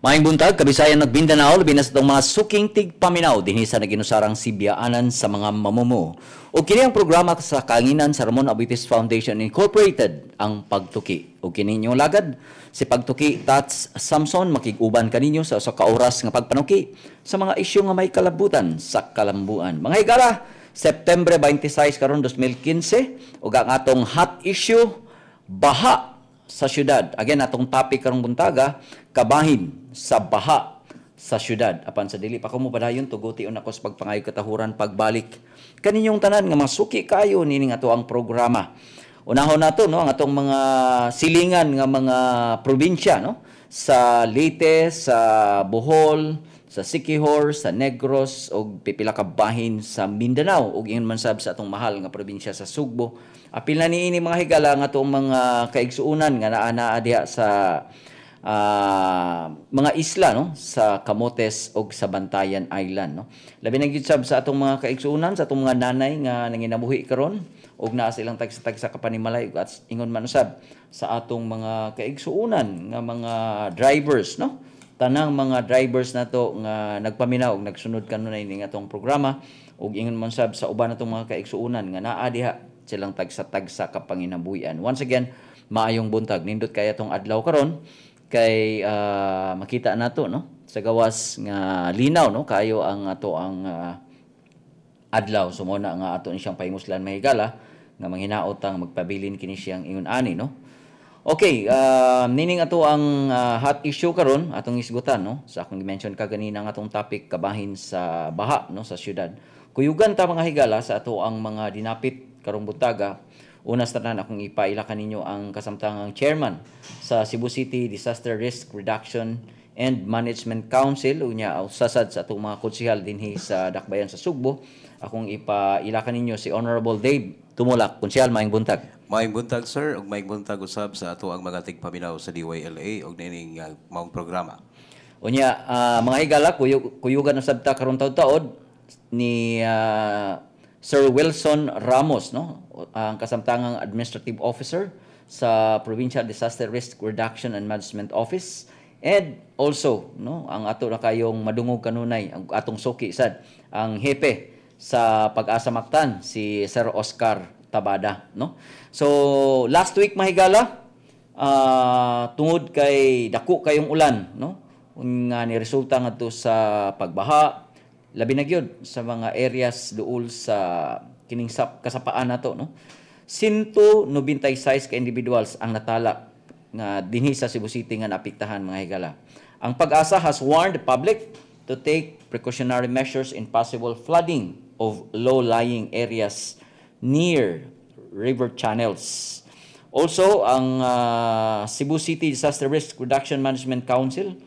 Maayong buntag, Kabisayan ug Mindanao, labi na sa atong mga suking tigpaminaw dinhi sa naginusarang sibyaanan sa mga mamumu. Ug kini ang programa sa kaanginan sa Ramon Aboitiz Foundation Incorporated, ang Pagtuki. Ug kini inyong lagad, si Pagtuki Tats Samson, makig-uban kaninyo sa usa ka oras nga pagpanuki sa mga isyu nga may kalabutan sa kalambuan. Mga higala, September 26 karon 2015 ug ang atong hot issue, baha sa syudad. Again, atong topic karong buntaga, kabahin sa baha sa syudad. Apan sa dili pa ko mopadayon, tugution ako sa pagpangayo katahuran pagbalik kaninyong tanan nga masuki kayo nining ato ang programa. Unahon nato, no, ang atong mga silingan nga mga probinsya, no, sa Leyte, sa Bohol, sa Siquijor, sa Negros ug pipila ka bahin sa Mindanao ug ingon man sab sa atong mahal nga probinsya sa Sugbo. Apil na niini, mga higala, nga atong mga kaigsuonan nga naa-naa diha sa mga isla, no, sa Camotes ug sa Bantayan Island, no. Labi na gyud sab sa atong mga kaigsuonan, sa atong mga nanay nga nanginabuhi karon ug naa silang tagsa-tagsa ka panimalay, at ingon man usab sa atong mga kaigsuonan nga mga drivers, no, tanang mga drivers nato nga nagpaminaw ug nagsunod kanunay ning atong programa, ug ingon man sab sa uban natong mga kaigsuonan nga naa diha silang tagsa-tagsa ka panginabuhian. Once again, maayong buntag. Nindot kay atong adlaw karon kay makita nato, no, sa gawas nga linaw, no, kayo ang ato ang adlaw. So mo na nga ato ni siyang pahimuslan, mahigala, nga manghinaot ang magpabilin kini siyang ingon ani, no. Okay, nining ato ang hot issue karon atong isgutan, no. Sa akong mention kaganina nga atong topic, kabahin sa baha, no, sa syudad. Kuyugan ta, mga higala, sa ato ang mga dinapit karong buntaga. Una sa tanan, akong ipaila kaninyo ang kasamtangang chairman sa Cebu City Disaster Risk Reduction and Management Council, unya usa sad sa atong mga konsehal dinhi sa Dakbayan sa Sugbo. Akong ipaila kaninyo si Honorable Dave Tumulak. Konsehal, maayong buntag. Maayong buntag, sir, ug maayong buntag usab sa ato ang mga tigpaminaw sa DYLA ug nining maong programa. Unya, mga higala, kuyugan usab ta karon taud-taod ni Sir Wilson Ramos, no, ang kasamtangang administrative officer sa Provincial Disaster Risk Reduction and Management Office, and also, no, ang ato na kayong madungog kanunay, ang atong suki sad, ang hepe sa Pag-asa Mactan, si Sir Oscar Tabada, no. So last week, mahigala, tungod kay dako kayong ulan, no, nga ni resulta ngadto sa pagbaha, labi na gyud sa mga areas duol sa kining kasapaan nato, no. 196 ka individuals ang natala nga dinhi sa Cebu City nga naapektahan, mga higala. Ang Pag-asa has warned the public to take precautionary measures in possible flooding of low-lying areas near river channels. Also, ang Cebu City Disaster Risk Reduction Management Council,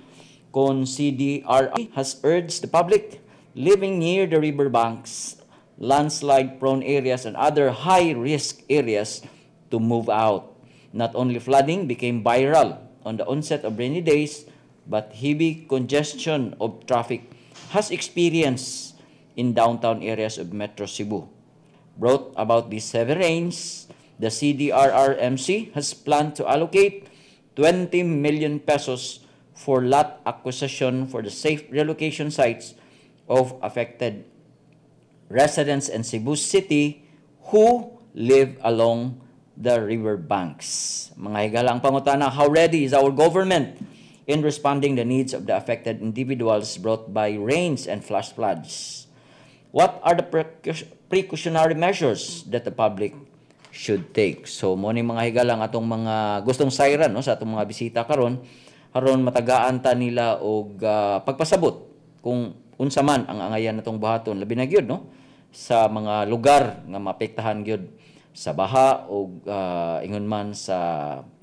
kon CDRI, has urged the public living near the river banks, landslide-prone areas, and other high-risk areas to move out. Not only flooding became viral on the onset of rainy days, but heavy congestion of traffic has experienced in downtown areas of Metro Cebu. Brought about these heavy rains, the CDRRMC has planned to allocate 20 million pesos for lot acquisition for the safe relocation sites of affected residents in Cebu City who live along the river banks. Mga higala, ang pangutana, how ready is our government in responding the needs of the affected individuals brought by rains and flash floods? What are the precautionary measures that the public should take? So mo ni, mga higala, ang atong mga gustong sayran, no, sa atong mga bisita karon, aron matagaan ta nila og pagpasabot kung unsa man ang angayan natong buhaton, labi na gyud, no, sa mga lugar nga maapektahan gyud sa baha og ingon man sa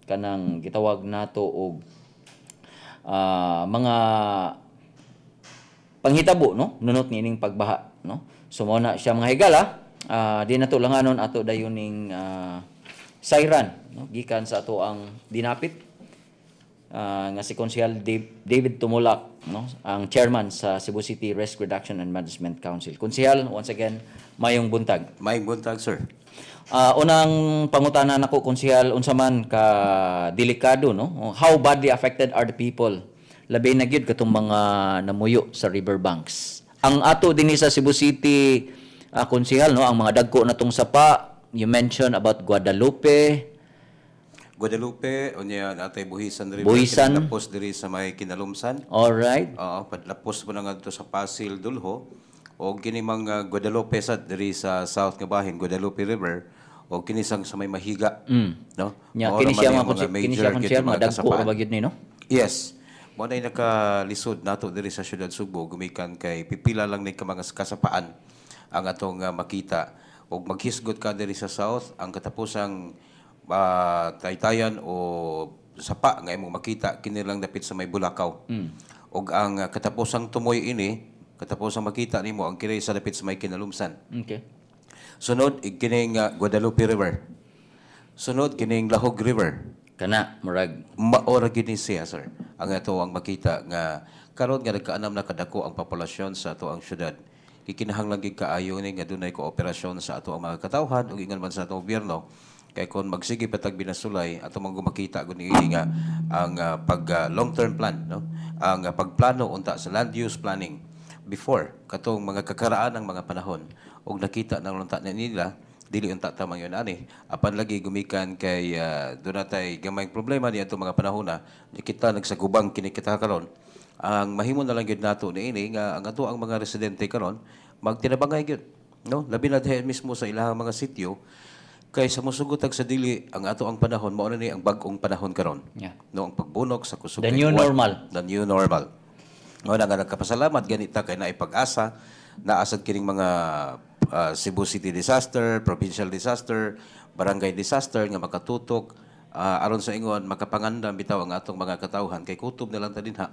kanang gitawag nato og mga panghitabo, no, nunot niining pagbaha, no. So mo na siya, mga higala, di nato langanon, ato dayon ning sayran, no, gikan sa ato ang dinapit nga si Konsehal David Tumulak, no, ang chairman sa Cebu City Risk Reduction and Management Council. Konsehal, once again, mayong buntag. Maayong buntag, sir. Unang pangutana nako, konsehal, unsa man ka delikado, no? How badly affected are the people Labi na gyud katong mga namuyo sa riverbanks. Ang ato dinhi sa Cebu City, konsehal, no, ang mga dagko na tong sapa, you mentioned about Guadalupe. Guadalupe, unya natay Buhisan River. Buhisan. Kining lapos diri sa may Kinalumsan. Oo, padlapos mo na ngadto sa Pasil Dulho. O kini mga Guadalupe sa diri sa south nga bahin, Guadalupe River, o kini sang sa may Mahiga. No? Nya Mao kini ra siya man mga ang kini siya major gyud konsehal, nga mga dagko kasapaan. ra ba gyud ni, no? Yes. Mao na nakalisod nato diri sa syudad Sugbo gumikan kay pipila lang ni ka mga kasapaan ang atong makita og maghisgot ka diri sa south, ang katapusang taytayan o sapa nga imong makita kini lang dapit sa may Bulacau. Og ang katapusang tumoy ini, katapusang makita nimo ang kini sa dapit sa may Kinalumsan. Sunod kining Guadalupe River. Sunod kining Lahog River. Kana murag Mao ra gyud ni siya, sir. Ang ato ang makita nga karon nga nagkaanam na kadako ang populasyon sa ato ang syudad. Gikinahanglan gyud kaayo ni nga dunay kooperasyon sa ato ang mga katawhan ug ingon man sa atong gobyerno, kay kon magsige pa tag binasulay, ato man makita gud niini nga ang pag long term plan, no, ang pagplano unta sa land use planning before katong mga kakaraan ng mga panahon ug nakita na unta na nila, dili unta tamang yun ani. Apan lagi gumikan kay doon natay gamayng problema ni atong mga panahon na di kita nagsagubang kini kita karon. Ang mahimo na lang gyud nato niini nga ang ato ang mga residente karon magtinabangay gyud, no, labi na diha mismo sa ilahang mga sityo, kay sa mosugot sa dili ang ato ang panahon, mao na ni ang bag-ong panahon karon, no, ang pagbunok sa kusog The kay new uwan. normal. The new normal. Mao na nga nagkapasalamat ganita kay naay pag-asa, naasad kining mga Cebu City disaster, provincial disaster, barangay disaster nga makatutok aron sa ingon makapangandam bitaw ang atong mga katawhan kay kutob na lang ta dinha.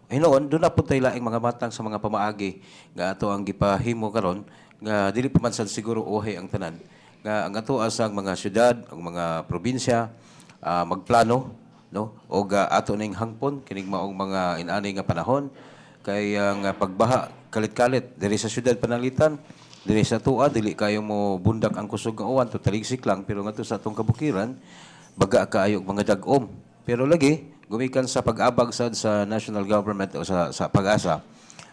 Hinuon doon na pud tay laing mga matang sa mga pamaagi nga ato ang gipahimo karon nga dili pa man sad siguro uhay ang tanan, nga ang ato asang mga syudad, ang mga probinsya magplano, no, og ato ning hangpon kining maong mga inani nga panahon, kay ang pagbaha kalit-kalit diri sa syudad pananglitan diri sa tua dili kayo mo bundak ang kusog nga uwan to taligsik lang, pero ngadto sa atong kabukiran baga kaayo og mga dag-om. Pero lagi gumikan sa pag-abag sad sa national government o sa PAGASA,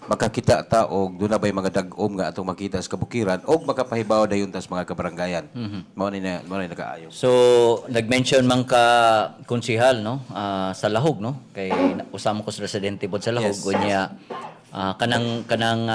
makakita ta og duna bay mga dag-om nga atong makita sa kabukiran og makapahibaw dayon tas mga kabaranggayan. Mao ni nakaayo. So, nag-mention man ka, konsihal, no, sa Lahog, no, kay usama ko sa residente pod sa Lahog. Unya kanang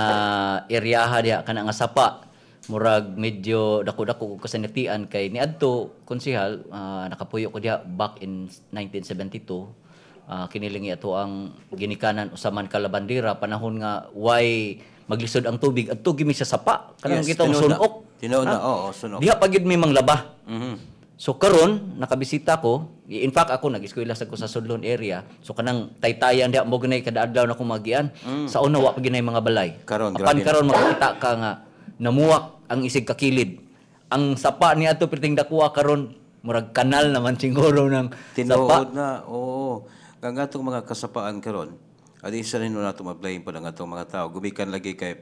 eryaha diha, kanang nga sapa, murag medyo dako-dako og kasanatian kay niadto, konsehal, nakapuyo ko diha back in 1972. Kinilingi ato ang ginikanan usa man ka labandera, panahon nga why maglisod ang tubig adto gimi sa sapa kanang kitong Tinuod na. sunok. Tinuod na, oo, sunok. Diha pa gyud mi manglaba. So karon nakabisita ko, in fact ako nag-eskwela sa ko sa Sudlon area. So kanang taytayan diha mo ganay kada adlaw na akong magian. Sa una wa pa ginay mga balay. Karon, Apan grabe na. karon makakita ka nga namuwak ang isig kakilid. Ang sapa ni ato perting dakuha, karon murag kanal naman siguro ng sapa. Tinuod na, oo. Nga nga atong mga kasapaan karon, adi isa rin nato ma-blame po ng atong mga tao. Gumikan lagi kay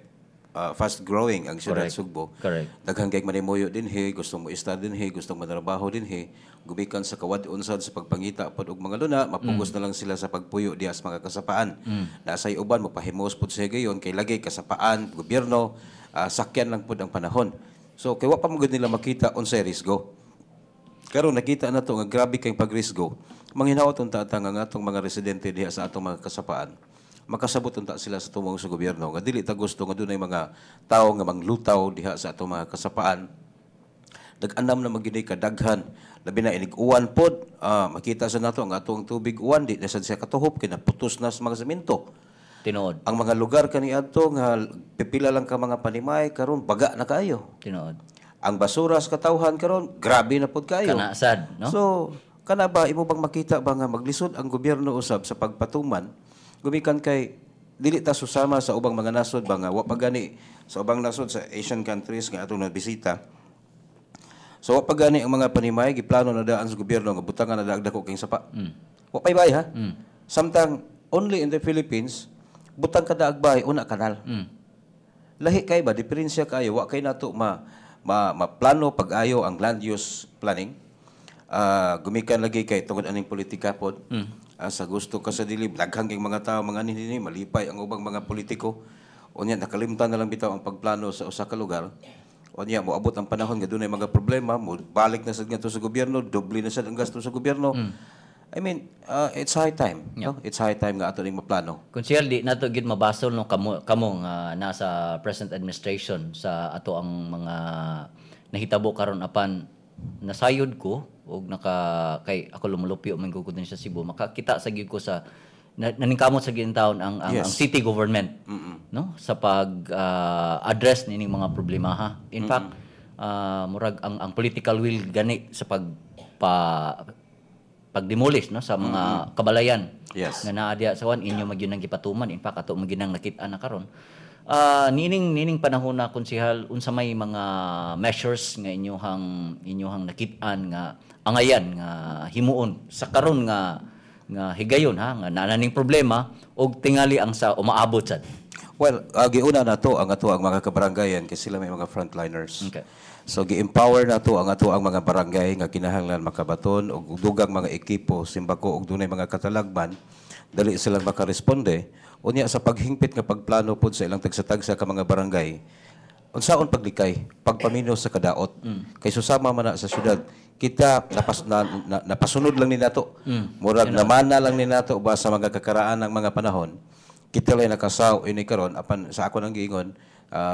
fast growing ang syudad Sugbo. Daghang kay manimuyo dinhi, gustong mo istar dinhi, gustong manrabaho dinhi. Gumikan sa kawad-on sad sa pagpangita pod og mga luna, mapugos na lang sila sa pagpuyo diha sa mga kasapaan. Nasay uban mopahimos pod sa higayon kay lagi kasapaan, gobyerno, sakyan lang pod ang panahon. So kay wa pa man gud nila makita unsay risgo. Karon nakita na to nga grabe kay pagrisgo. Manghinaot unta ta nga atong mga residente diha sa atong mga kasapaan, makasabot unta sila sa tumong sa gobyerno nga dili ta gusto nga dunay mga tawo nga manglutaw diha sa atong mga kasapaan. Nag-anam na magyud kadaghan, labi na inig uwan pod, makita sa nato ang atong tubig uwan di na sad siya katuhop kay naputos na sa mga semento. Ang mga lugar kaniadto nga pipila lang ka mga panimay, karon baga na kaayo. Ang basura sa katawhan karon grabe na pod kaayo. Kana sad, no? So, kana ba imo bang makita ba nga maglisod ang gobyerno usab sa pagpatuman gumikan kay dili ta susama sa ubang mga nasod ba nga wa pa gani sa ubang nasod sa Asian countries nga atong nabisita. So wa pa gani ang mga panimay giplano na daan sa gobyerno nga butangan na daag dako king sapa. Wa pay bay ha. Samtang only in the Philippines butang ka daag bay una kanal. Lahi kay ba diferensya kayo, wa kay nato ma, ma maplano pag-ayo ang land use planning. Gumikan lagi kay tungod aning politika pod. Sa gusto ka sa dili, daghan kay mga tao mga nini, malipay ang ubang mga politiko. Unya nakalimtan na lang bitaw ang pagplano sa usa ka lugar. Unya moabot ang panahon nga dunay mga problema, mo balik na sad ngadto sa gobyerno, doble na sad ang gasto sa gobyerno. I mean, it's high time, no? It's high time nga ato ning maplano. Konsehal, di nato gid mabasol, no, kamo kamo nga nasa present administration sa ato ang mga nahitabo karon, apan nasayod ko og naka kay ako lumulupyo man ko din sa Cebu, makakita sa gyud ko sa naningkamot sa gyud taon ang city government, no, sa pag address nining mga problema, ha. In fact, murag ang political will gani sa pag pa pag-demolish, no, sa mga kabalayan nga naa diya sa wan inyo magyud ang gipatuman. In fact, ato magyud ang nakit-an na karon. Nining panahon na, konsehal, unsa may mga measures nga inyohang nakit-an nga angayan nga himuon sa karon nga higayon, ha, nga naa ning problema og tingali ang sa umaabot sad? Well, giuna nato ang ato ang mga kabaranggayan kasi sila may mga frontliners. So gi-empower nato ang ato ang mga barangay nga kinahanglan makabaton og dugang mga ekipo simbako og dunay mga katalagman, dali silang makaresponde. Unya sa paghingpit nga pagplano pod sa ilang tagsa-tagsa ka mga barangay, unsaon paglikay, pagpamino sa kadaot. Kay susama man na sa syudad, kita napasunod lang ni nato. Murag namana lang ni nato ba sa mga kakaraan ng mga panahon. Kita lang nakasaw ini karon, apan sa ako nang giingon,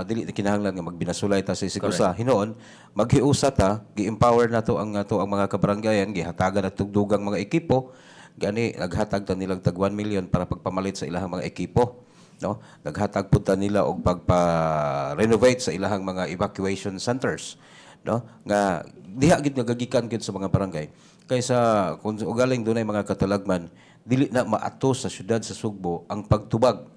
dili na kinahanglan nga magbinasulay ta sa isig usa. Hinuon maghiusa ta, gi-empower nato ang ato ang mga kabaranggayan, gihatagan at tugdugang mga ekipo. Gani naghatag ta nilang tag 1 million para pagpamalit sa ilahang mga ekipo, no? Naghatag pud ta nila og pagpa-renovate sa ilahang mga evacuation centers, no, nga diha gid nga gagikan gid sa mga barangay kaysa kung ugaling dunay mga katalagman, dili na maato sa syudad sa Sugbo ang pagtubag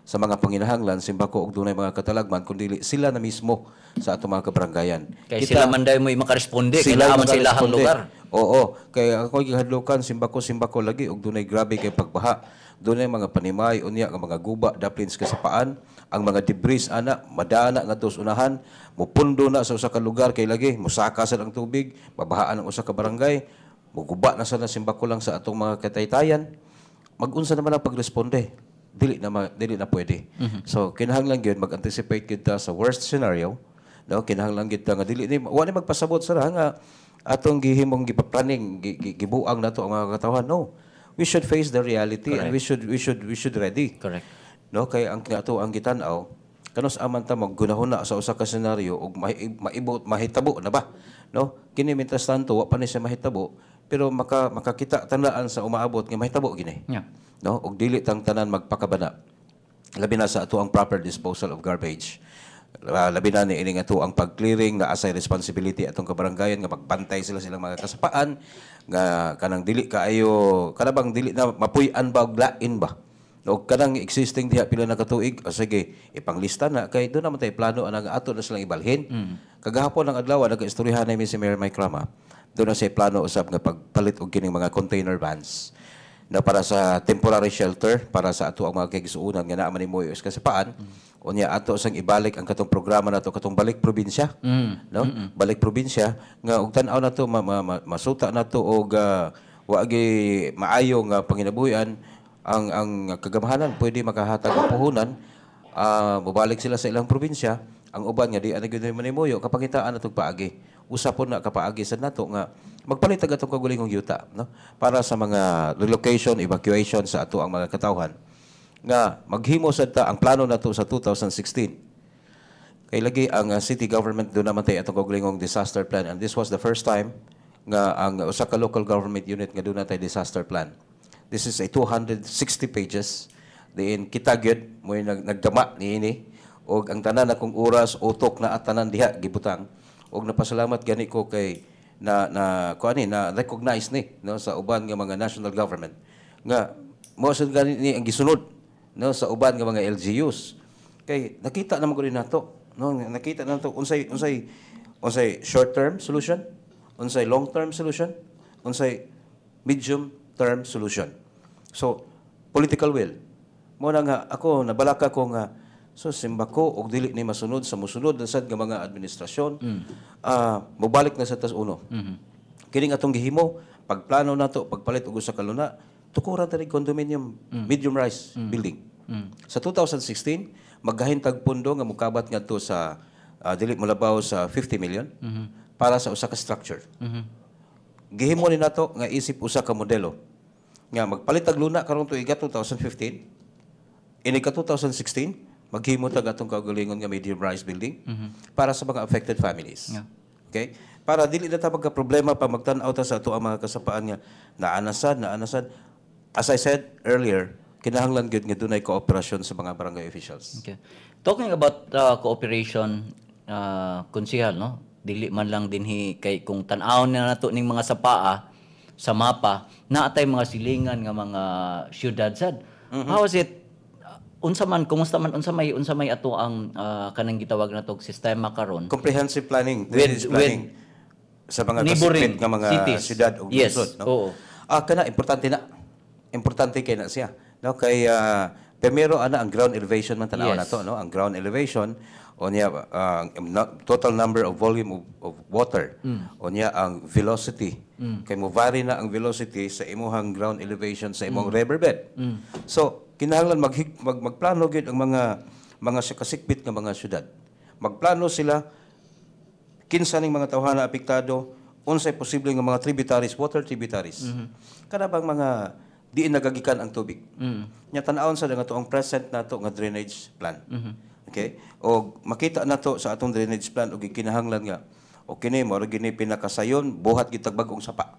sa mga panginahanglan simbako og dunay mga katalagman, kundi sila na mismo sa atong mga kabaranggayan. Kay sila man daw mo makaresponde kay naa man sila ang makaresponde. Lugar. Oo, kay ako gihadlokan simbako simbako lagi og dunay grabe kay pagbaha. Dunay mga panimay unya nga mga guba daplin sa kasapaan, ang mga debris ana madana ngadto sa unahan, mupundo na sa usa ka lugar kay lagi musaka sad ang tubig, mabahaan ang usa ka barangay, muguba na sa simbako lang sa atong mga kataytayan. Magunsa naman ang pagresponde? Dili na pwede. So kinahanglan gyud mag-anticipate kita sa worst scenario, no? Kinahanglan gyud ta nga dili ni wa ni magpasabot sa nga atong gihimong gipaplaning gibuang nato ang mga katawhan, no. We should face the reality and we should ready. No, kay ang ato ang gitan-aw kanus aman ta maggunahuna sa usa ka senaryo ug maibot mahitabo na ba, no? Kini mientras tanto wa pa ni siya mahitabo, pero makakita tandaan sa umaabot nga mahitabo gini, no? Ug dili tang tanan magpakabana, labi na sa ato ang proper disposal of garbage. Labi na ni ini nga ato ang pag-clearing na asay responsibility atong kabaranggayan nga magbantay sila silang mga kasapaan nga kanang dili kaayo kanabang dili na mapuy-an ba og lain ba, o kanang existing diha pila na katuig, o sige, ipanglista na kay doon naman tayo plano ang ato na silang ibalhin. Kagahapon ang adlaw nag-istoryahan namin si Mayor Mike Rama. Doon na siya plano usab nga pagpalit og kining mga container vans na para sa temporary shelter para sa ato ang mga kaigsuonan nga naa man mo sa kasapaan. Unya ato sang ibalik ang katong programa nato, katong Balik Probinsya, no? Balik Probinsya nga og tan-aw nato masuta nato og wa gi maayo nga panginabuhian ang kagamhanan, pwede makahatag og puhunan, mobalik sila sa ilang probinsya. Ang uban nga di ana gyud manimuyo, kapangitaan natong paagi. Usa po na kapaagi sa nato nga magpalit ang atong kagulingong yuta, no, para sa mga relocation, evacuation sa ato ang mga katawhan nga maghimo sad ta ang plano nato sa 2016. Kay lagi ang city government doon naman tay atong kaugalingong disaster plan, and this was the first time nga ang usa ka local government unit nga doon natay disaster plan. This is a 260 pages. Diin kita gyud mo nagdama niini og ang tanan akong oras, utok na at tanan diha gibutang. Og napasalamat gani ko kay na na kuan ni na recognize ni, no, sa uban nga mga national government nga mo sad gani ni ang gisunod, no, sa uban nga mga LGUs. Kay nakita naman ko rin nato, no, nakita nato unsay short term solution, unsay long term solution, unsay medium term solution. So political will mo na nga ako nabalaka ko nga so simbako og dili ni masunod sa musunod na sad nga mga administrasyon, mobalik na sa tas uno. Kining atong gihimo, pagplano nato pagpalit og usa ka luna. Tukuran ta condominium medium rise building. Sa 2016, maggahin tag pundo nga mukabat ngadto sa dili molabaw sa 50 million para sa usa ka structure. Gihimo ni nato nga isip usa ka modelo nga magpalit tag luna karong tuiga 2015, ini ka 2016 maghimo tag atong kaugalingon nga medium rise building para sa mga affected families. Okay? Para dili na ta magka problema pa magtan-aw ta sa ato ang mga kasapaan nga naanasad, naanasad. As I said earlier, kinahanglan gyud nga dunay kooperasyon sa mga barangay officials. Okay. Talking about cooperation, konsehal, no? Dili man lang dinhi kay kung tan-awon na nato ning mga sapaa sa mapa, naa tay mga silingan nga mga syudad sad. How is it, unsa man, kumusta man, unsa may ato ang kanang gitawag nato og sistema karon? Comprehensive planning, drainage planning sa mga neighboring kasikbit nga mga cities. Syudad ug lungsod, no? Oo. Ah, kana importante na. Importante kay na siya. No, kay primero ana ang ground elevation man tan-aw nato, no? Ang ground elevation unya total number of volume of water. Unya ang velocity. Kay mo vary na ang velocity sa imuhang ground elevation sa imong riverbed. So kinahanglan magplano gyud ang mga kasikbit nga mga syudad. Magplano sila kinsa ning mga tawhana apektado, unsay posible nga mga tributaries, water tributaries. Kana bang mga diin nagagikan ang tubig. Nya tan-awon sa nga ang present nato nga drainage plan. Okay? O makita nato sa atong drainage plan og gikinahanglan nga o kini mo gini pinakasayon buhat gitag bag-ong sapa.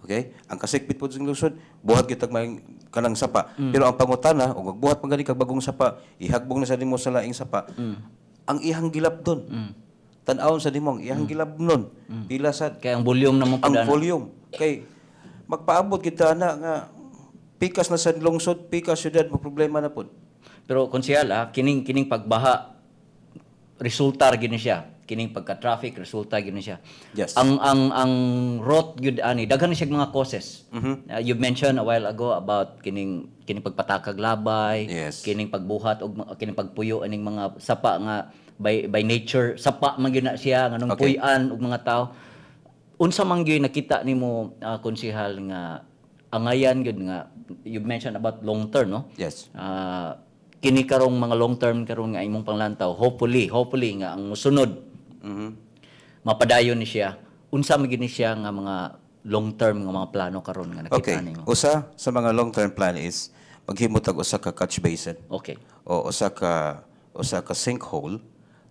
Okay? Ang kasikbit pod sa lungsod, buhat gitag may kanang sapa. Pero ang pangutana, og magbuhat man gani kag bagong sapa, ihagbong na sa nimo sa laing sapa. Ang iyang gilabdon. Tan-awon sa nimo ang iyang gilabnon. Pila sa Kay ang volume na mo ang volume kay magpaabot kita na nga pikas na sa lungsod, pikas syudad, mo problema na pod. Pero konsehal, kining pagbaha resulta ra gyud ni siya. Kining pagka-traffic resulta gyud ni siya. Ang root gyud ani daghan ni siya mga causes. You mentioned a while ago about kining pagpatakag labay, kining pagbuhat og kining pagpuyo aning mga sapa nga by nature sapa man gyud na siya nganong puy-an og mga tao. Unsa man gyud nakita nimo, konsehal, nga angayan gyud nga you mentioned about long term, no? Yes. Kini karong mga long term karon nga imong panglantaw, hopefully nga ang musunod mapadayon ni siya, unsa man gyud ni siya nga mga long term nga mga plano karon nga nakita nimo? Usa sa mga long-term plan is maghimo tag usa ka catch basin o usa ka sinkhole,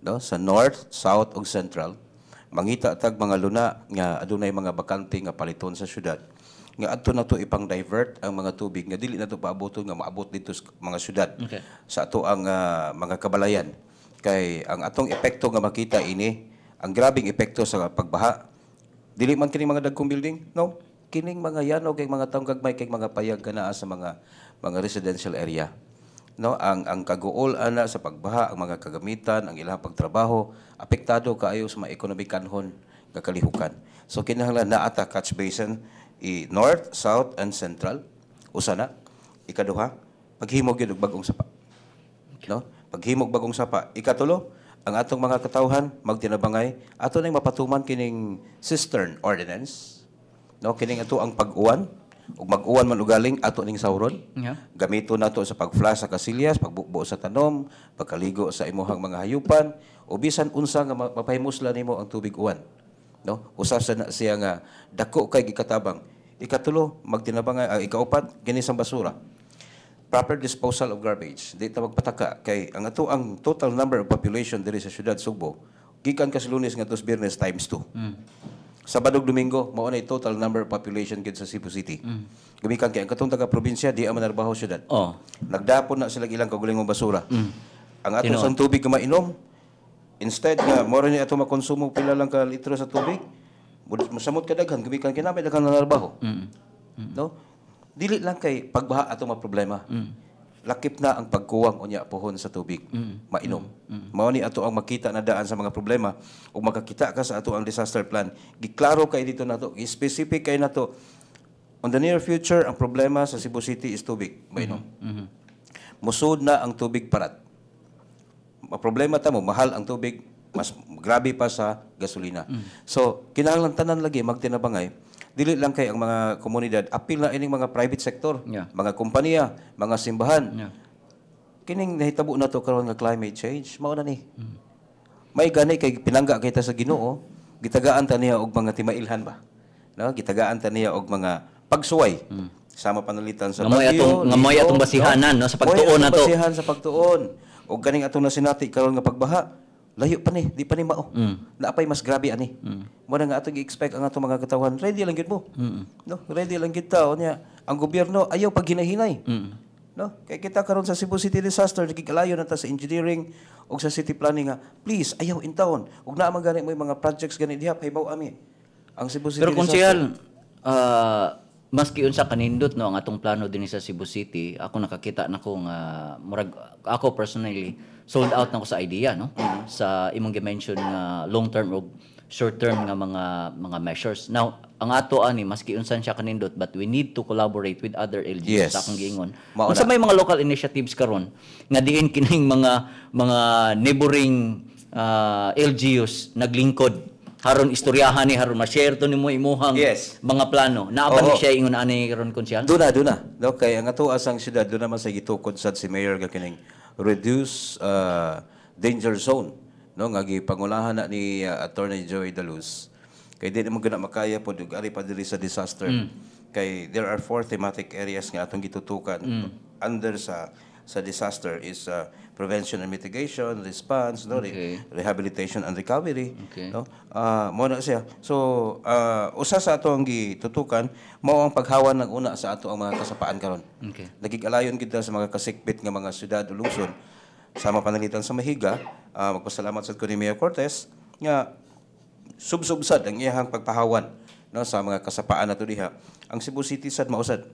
no, sa north, south ug central. Mangita tag mga luna nga adunay mga bakante nga paliton sa syudad nga adto na to ipang divert ang mga tubig nga dili na to paaboton nga maabot dito sa mga syudad sa ato ang mga kabalayan, kay ang atong epekto nga makita ini, ang grabing epekto sa pagbaha, dili man kining mga dagkong building, no, kining mga yano kay mga taong gagmay kay mga payag kanaa sa mga residential area, no. Ang kaguol ana sa pagbaha, ang mga kagamitan, ang ilang pagtrabaho, apektado kaayo sa mga ekonomikanhon nga kalihukan. So kinahanglan naa ta catch basin i north, south and central. Usa na. Ikaduha, paghimo gyud og bag-ong sapa, no, paghimog bagong sapa. Ikatulo, ang atong mga katawhan magtinabangay, ato nang mapatuman kining cistern ordinance, no, kining ato ang pag-uwan ug mag-uwan man ugaling ato ning sawron. Gamito nato sa pag-flush sa kasilyas, pagbubo sa tanom, pagkaligo sa imuhang mga hayupan, o bisan unsa nga mapahimusla nimo ang tubig uwan. No? Usa sa na siya nga dako kay gikatabang. Ikatulo, magtinabangay, ikaupat, kini sa basura. Proper disposal of garbage. Di ta magpataka kay ang ato ang total number of population diri sa syudad Sugbo gikan ka sa Lunes ngadto sa Biyernes times 2. Sabado ug Domingo mao na total number of population gid sa Cebu City. Gumikan kay ang katong taga probinsya di man narbaho syudad. Nagdapon na sila ilang kaugalingong basura. Ang atong sang tubig nga mainom, instead nga mao ni ato makonsumo pila lang ka litro sa tubig, mosamot ka daghan gumikan kay namay daghan na narbaho. No? Dili lang kay pagbaha ato mga problema. Lakip na ang pagkuwang unya pohon sa tubig mainom. Mao ni ato ang makita na daan sa mga problema ug makakita ka sa ato ang disaster plan. Giklaro kay dito nato, specific kay nato. On the near future, ang problema sa Cebu City is tubig mainom. Musud na ang tubig parat. Problema ta mo, mahal ang tubig, mas grabe pa sa gasolina. So, kinahanglan tanan lagi magtinabangay. Dili lang kay ang mga komunidad, apil na ining mga private sector, mga kompanya, mga simbahan. Kining nahitabo na to karon nga climate change, mao na ni. May gani kay pinangga kita sa Ginoo, gitagaan ta niya og mga timailhan ba. No, gitagaan ta niya og mga pagsuway. Sama panalitan sa Nga mo'y bagyo, nga mo'y ligo, atong basihanan, no, sa Mo'y pagtuon atong nato. Basihan sa pagtuon. Og ganing atong nasinati karon nga pagbaha, layo pa ni, di pa ni mao. Naapay mas grabe ani. Mo na nga atong gi-expect ang atong mga katawhan, ready lang gyud mo. No, ready lang gyud ta unya. Ang gobyerno ayaw paghinahinay. No? Kay kita karon sa Cebu City disaster, nagkikalayo na ta sa engineering ug sa city planning nga, please ayaw intawon. Ug naa man gani mo mga projects gani diha, pahibaw ami. Ang Cebu City Pero disaster. Konsehal, maski unsa kanindot, no, ang atong plano din sa Cebu City, ako nakakita na ko nga murag ako personally sold out na ko sa idea, no, sa imong gi-mention nga long term o short term nga mga measures. Now, ang ato ani, maski unsan siya kanindot, but we need to collaborate with other LGUs sa akong giingon. Mao Unsa na. may mga local initiatives karon nga diin kining mga neighboring LGUs naglingkod haron istoryahan ni, haron ma-share to nimo imuhang mga plano? Naa ba ni siya ingon ani karon, Konsehal? Duna, duna. No, kay ang ato asang syudad, duna man sa gitukod sad si Mayor nga kining reduce danger zone, no, nga gipangulahan na ni Attorney Joey Daluz. Kay di naman guna makaya pod ug ari pa diri sa disaster. Kay there are four thematic areas nga atong gitutukan under sa disaster is prevention and mitigation, response, no, rehabilitation and recovery, no? Mo na siya. So, usa sa ato ang gitutukan mao ang paghawan ng una sa ato ang mga kasapaan karon. Nagigalayon gid ta sa mga kasikbit nga mga syudad o lungsod. Sama panalitan sa Mahiga, magpasalamat sad ko ni Mayor Cortez nga sub-sub sad ang iyahang pagpahawan, no, sa mga kasapaan nato diha. Ang Cebu City sad mausad.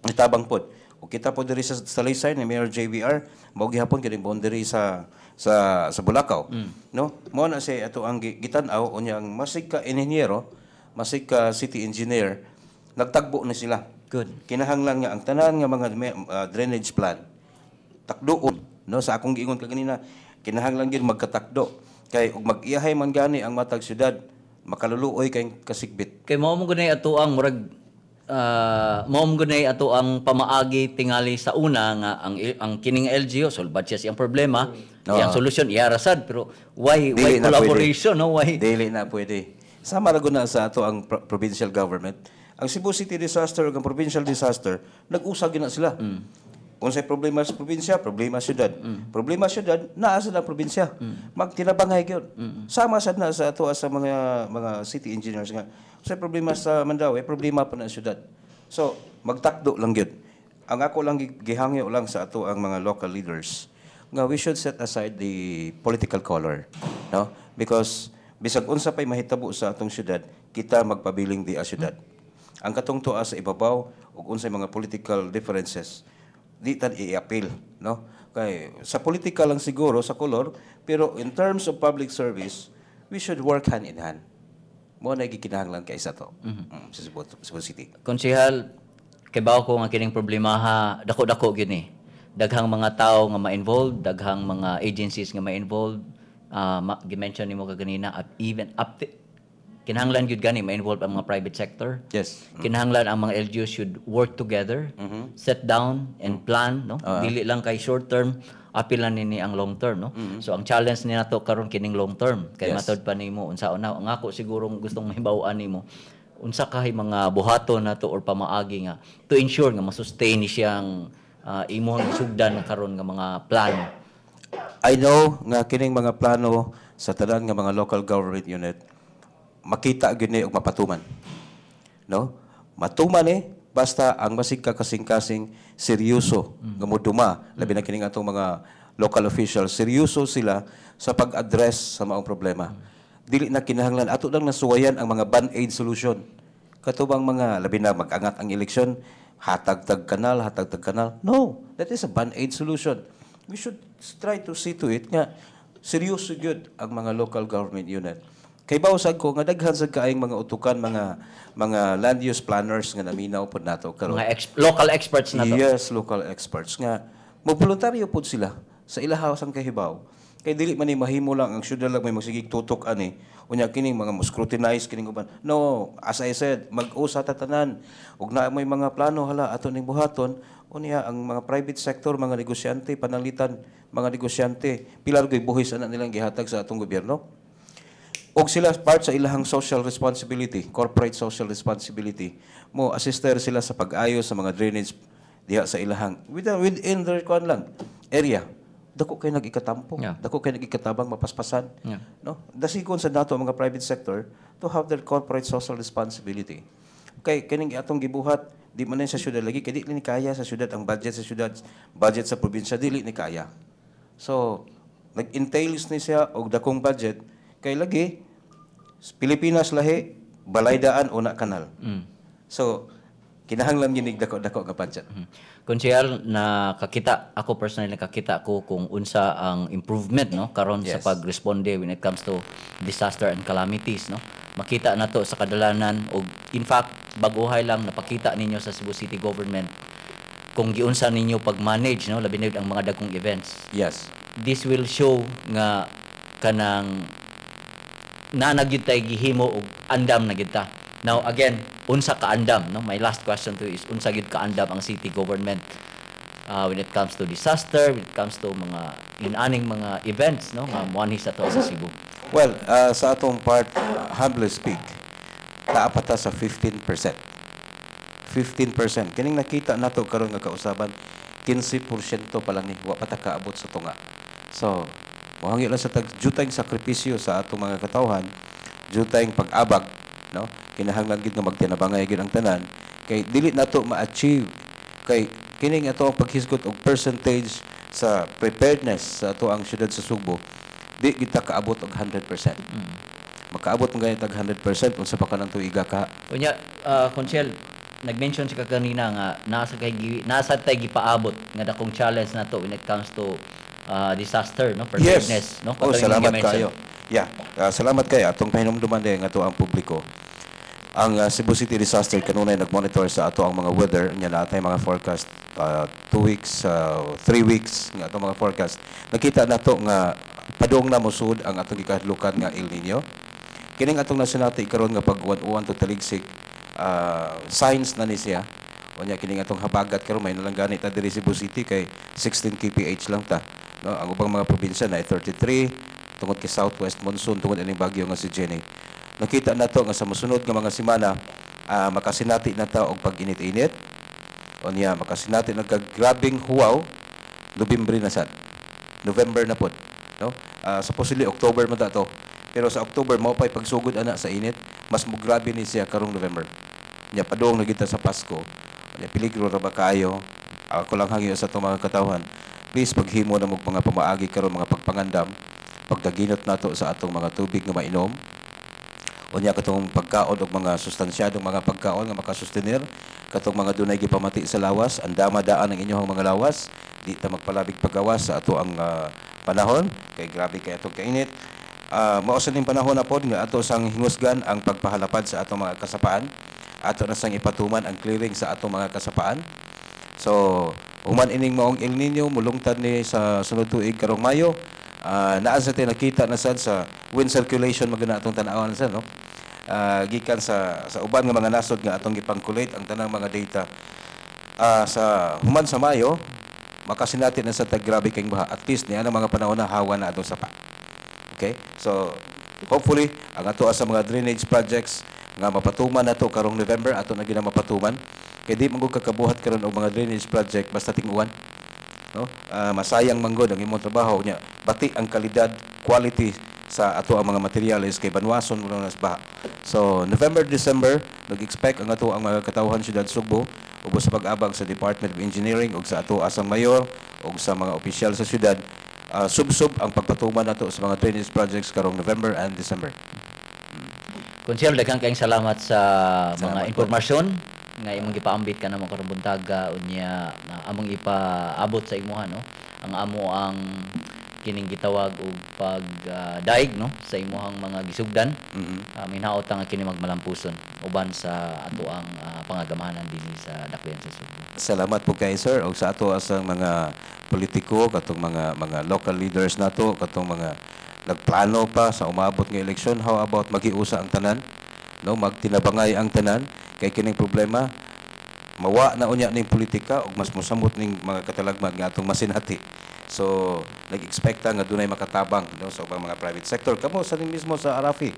Itabang pod. O kita po diri sa Talisay ni Mayor JVR, mao gihapon kining boundary sa Bulacau. No? Mao na siya ato ang gitan-aw unya ang masig ka inhinyero, masig ka city engineer, nagtagbo na sila. Good. Kinahanglan nga ang tanan nga mga drainage plan takdoon, no, sa akong giingon kaganina, kinahanglan gyud magkatakdo kay ug mag-iyahay man gani ang matag syudad, makaluluoy kay kasigbit. Kay mao mo gunay ato ang murag mao mo gunay ato ang pamaagi tingali sa una nga ang kining LGU solbad siya siyang problema, iyang solusyon iya ra sad, pero why Dili na collaboration, no, why? Dili na pwede. Sama ra gud na sa ato ang provincial government. Ang Cebu City disaster ug ang provincial disaster, nag-usag gyud na sila. Unsay problema sa probinsya, problema sa syudad. Problema sa syudad, naa sa probinsya. Magtinabangay gyud. Sama sad na sa ato sa mga city engineers nga unsay problema sa Mandaue, problema pa na syudad. So, magtakdo lang gyud. Ang ako lang gihangyo lang sa ato ang mga local leaders nga we should set aside the political color, no, because bisag unsa pay mahitabo sa atong syudad, kita magpabiling di a syudad. Ang katong tuwa sa ibabaw ug unsay mga political differences, di tan i-appeal, no, kay sa politika lang siguro sa kolor, pero in terms of public service, we should work hand in hand. Mo na gikinahanglan kay sa to sa Cebu City. Konsehal, kibaw ko nga kining problemaha dako-dako gyud ni. Daghang mga tao nga ma-involved, daghang mga agencies nga ma-involved. Gi-mention nimo kaganina at even up to, kinahanglan gyud gani ma-involve ang mga private sector. Kinahanglan ang mga LGUs should work together, sit down and plan, no? Dili lang kay short term, apil na nini ang long term, no? So ang challenge ni nato karon kining long term. Kay matod pa nimo unsa na ang ako siguro gustong mahibaw-an nimo, unsa kahay mga buhaton nato or pamaagi nga to ensure nga masustain ni siyang imuhang sugdan karon nga mga plano? I know nga kining mga plano sa tanan nga mga local government unit makita gyud ni og mapatuman. No? Matuman eh basta ang masig ka kasing-kasing seryoso nga moduma, labi na kining atong mga local officials, seryoso sila sa pag-address sa maong problema. Dili na kinahanglan ato lang nasuwayan ang mga band-aid solution. Katubang mga labi na mag-angat ang eleksyon, hatag tag kanal, hatag tag kanal. No, that is a band-aid solution. We should try to see to it nga seryoso gyud ang mga local government unit. Kay bawsag ko nga daghan sad kaayong mga utukan, mga land use planners nga naminaw pod nato karon. Mga local experts na to. Yes, local experts nga mo voluntaryo pod sila. Sa ilaha sang kahibaw kay dili man ni mahimo lang ang syudad lang may magsigig tutok ani, unya kining mga mo scrutinize kining uban. No, as I said, mag-usa ta tanan ug naa moy mga plano, hala, ato ning buhaton. Unya ang mga private sector, mga negosyante, pananglitan mga negosyante, pila ra buhis ana nilang gihatag sa atong gobyerno. Og sila, part sa ilahang social responsibility, corporate social responsibility, mo assister sila sa pag-ayo sa mga drainage diha sa ilahang within their kuan lang area. Dako kay nag-ikatampo, dako kay nag-ikatabang mapaspasan. No? Dasigon sa nato ang mga private sector to have their corporate social responsibility. Kay kining atong gibuhat, di man sa syudad lagi, kay di ni kaya sa syudad. Ang budget sa syudad, budget sa probinsya, dili ni kaya. So, nag-entails ni siya og dakong budget kay lagi Pilipinas lahi, balay daan, una kanal. So, kinahanglan ginig dako-dako nga budget. Konsehal, nakakita ako personally, nakakita ko kung unsa ang improvement, no, karon sa pagresponde when it comes to disaster and calamities, no. Makita nato sa kadalanan og in fact baguhay lang napakita ninyo sa Cebu City Government kung giunsa ninyo pag-manage, no, labi na ang mga dagkong events. This will show nga kanang naa na gyud tay gihimo og andam na gyud ta. Now again, unsa ka andam, no? My last question to you is, unsa gyud ka andam ang city government when it comes to disaster, when it comes to mga inaning mga events, no, nga moanhi sa ato sa Cebu? Well, sa atong part, humbly speak, naa pa ta sa 15%. 15%. Kining nakita nato karon nga kausaban, 15% pa lang ni, wa pa ta kaabot sa tunga. So, mohangyo lang sa tag jutayng sakripisyo sa atong mga katawhan, jutayng pag-abag, no? Kinahanglan gid nga magtinabangay gid ang tanan kay dili nato ma-achieve, kay kining ato ang paghisgot og percentage sa preparedness sa ato ang syudad sa Sugbo, di kita kaabot og 100%. Makaabot man gani tag 100, unsa pa kanang tuiga ka? Unya, Konsehal, nag-mention siya kanina nga nasa tay gipaabot nga dakong challenge nato when it comes to disaster, no, preparedness, no? Oh, Katong imong salamat gi-mention. Kayo. Yeah, salamat kayo atong pahinumduman din nga ato ang publiko. Ang Cebu City Disaster kanunay nag-monitor sa ato ang mga weather nya, natay mga forecast 2 weeks, 3 weeks nga atong mga forecast. Nakita nato nga padung na mosud ang atong gikahadlukan nga El Nino. Kining atong nasinati karon nga pag-uwan-uwan to taligsik, signs na ni siya. Unya kining atong habagat karon, may nalang gani ta diri Cebu City kay 16 kph lang ta. No, ang ubang mga probinsya na 33 tungod kay southwest monsoon, tungod ining bagyo nga si Jenny. Nakita nato nga sa mosunod nga mga semana, makasinati na ta og pag-init-init. Unya makasinati na kag grabeng huwaw Nobyembre na sad. November na pod, no? Supposedly October man ta to. Pero sa October mao pay pagsugod ana sa init, mas mograbe ni siya karong November. Nya padung na kita sa Pasko. Nya peligro ra ba kaayo? Ako lang hangyo sa atong mga katawhan. Please paghimo na mo mga pamaagi karon, mga pagpangandam, pagdaginot nato sa atong mga tubig nga mainom. Unya katong pagkaon og mga sustansyadong mga pagkaon nga makasustenir, katong mga dunay gipamati sa lawas, andama daan ang inyong mga lawas, di ta magpalabig pagawas sa ato ang panahon kay grabe kay atong kainit. Mao sa ning panahon na pod nga ato sang hingusgan ang pagpahalapad sa atong mga kasapaan. Ato na sang ipatuman ang clearing sa atong mga kasapaan. So, human ining maong El Nino, mulungtad ni sa sunod tuig karong Mayo. Naa sa tay nakita na sad sa wind circulation, magana atong tan-awan sa, no? Gikan sa uban nga mga nasod nga atong gipang-collate ang tanang mga data. Sa human sa Mayo, makasinati na sa tag grabe kayong baha. At least niya ang mga panahon na hawa na atong sapa. Okay? So, hopefully, ang ato sa mga drainage projects nga mapatuman nato karong November, ato na gina mapatuman. Kay di man gud kakabuhat karon og mga drainage project basta ting-uwan. No? Masayang manggod ang imong trabaho nya. Bati ang kalidad, quality sa ato ang mga materyales kay banwason mo na sa baha. So, November, December, nag-expect ang ato ang mga katawhan siyudad Sugbo ubos sa pag-abag sa Department of Engineering ug sa ato asang mayor ug sa mga opisyal sa syudad, sub-sub ang pagpatuman nato sa mga drainage projects karong November and December. Konsehal, daghang kayong salamat sa mga Salamat po. Impormasyon nga imong gipaambit ka namo karong buntaga, unya na among ipaabot sa imuha, no, ang amo ang Kining gitawag og pag daig, no, sa imuhang mga gisugdan. Hinaot nga kini magmalampuson uban sa atoang pangagamahanan dinhi sa Dakbayan sa Sugbo. Salamat po kay sir, og sa ato asang mga politiko, katong mga local leaders nato, katong mga nagplano pa sa umabot nga eleksyon, how about magiusa ang tanan, no, magtinabangay ang tanan, kay kining problema mawa na unya ning politika ug mas mosamot ning mga katalagman nga atong masinati. So nag-expect ta nga dunay makatabang, no, sa ubang mga private sector, kamo sa ning mismo sa Arafi,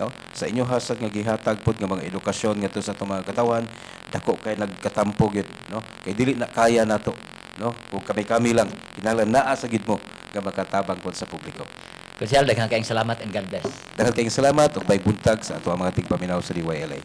no, sa inyo hasad nga gihatag pod nga mga edukasyon ngadto sa atong mga katawan. Dako kay nagkatampo gyud, no, kay dili na kaya nato, no, kung kami-kami lang. Kinahanglan naa sa gid mo nga makatabang pod sa publiko. Konsehal, daghang kaayong salamat and God bless. Daghang kayong salamat ug may buntag sa ato ang mga tigpaminaw sa DYLA.